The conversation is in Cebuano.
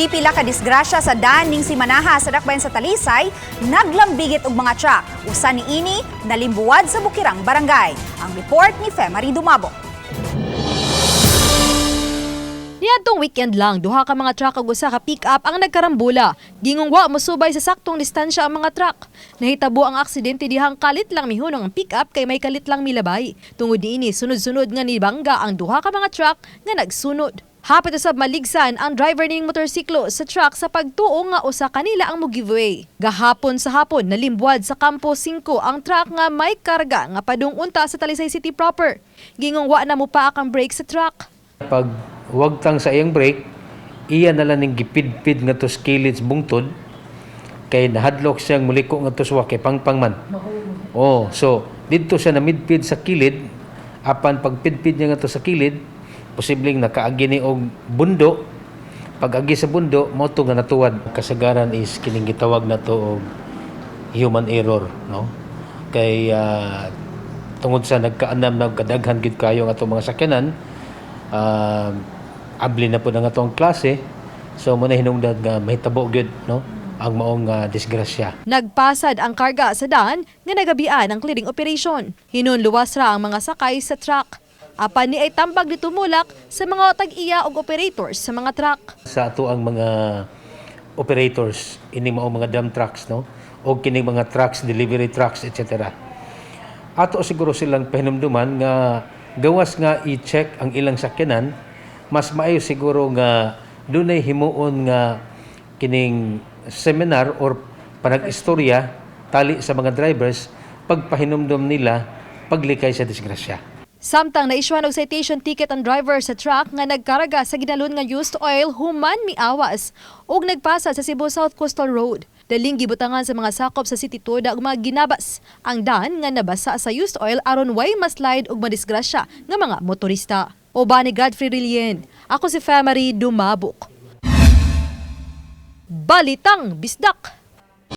Pipila ka disgrasya sa daan ning simanaha sa dakbayan sa Talisay, naglambigit og mga truck. Usa ni ini nalimbuwad sa Bukirang Barangay. Ang report ni Femary Dumabo. Niadtong weekend lang, duha ka mga truck ug usa ka pick-up ang nagkarambula. Gingong wa mosubay sa saktong distansya ang mga truck. Nahitabo ang aksidente dihang kalit lang mihunong ang pick-up kay may kalit lang milabay. Tungod niini, sunod-sunod nga nibangga ang duha ka mga truck nga nagsunod. Hapit usab maligsan ang driver ning motorsiklo sa truck sa pagtuo nga usa kanila ang mo giveaway. Gahapon sa hapon, nalimbuad sa Kampo 5 ang truck nga may karga nga padung unta sa Talisay City proper. Gingong wa na mopaak ang brake sa truck. Pag wagtang sa iyang brake, iya na lang ning gipidpid nga sa kilid sa bungtod kay nahadlok siyang muliko nga sa kay pangpang man. Oh, so didto siya namidpid sa kilid, apan pagpidpid niya ngadto sa kilid, posibleng nakaagi ni og bundo. Pag agi sa bundo, mao to nga natuwad. Kasagaran is kining gitawag na to og human error, no? Kay tungod sa nagkaanam na kadaghan gid kayo ang atong mga sakyanan, abli na po ng atong klase, so mo na hinungdan nga mahitabo gyud, no, ang maong disgrasya. Nagpasad ang karga sa daan nga nagabian ang clearing operation. Hinunluwas ra ang mga sakay sa truck. Apan ni ay tambag ni tumulak sa mga tag-iya og operators sa mga truck. Sa ato ang mga operators ining maong mga dump trucks, no, o kining mga trucks, delivery trucks, etc. Ato siguro silang pahinumduman nga gawas nga i-check ang ilang sakyanan, mas maayo siguro nga dunay himuon nga kining seminar or panag-istorya tali sa mga drivers pagpahinumdum nila paglikay sa disgrasya. Samtang na-issuehan og citation ticket ang driver sa truck nga nagkarga sa ginalon nga used oil human miawas ug nagpasa sa Cebu South Coastal Road. Daling gibutangan sa mga sakop sa City Toda ug mga ginabas ang daan nga nabasa sa used oil aron way maslide ug madisgrasya nga mga motorista. Uban ni Godfrey Rilien. Ako si Femary Dumabok. Balitang Bisdak.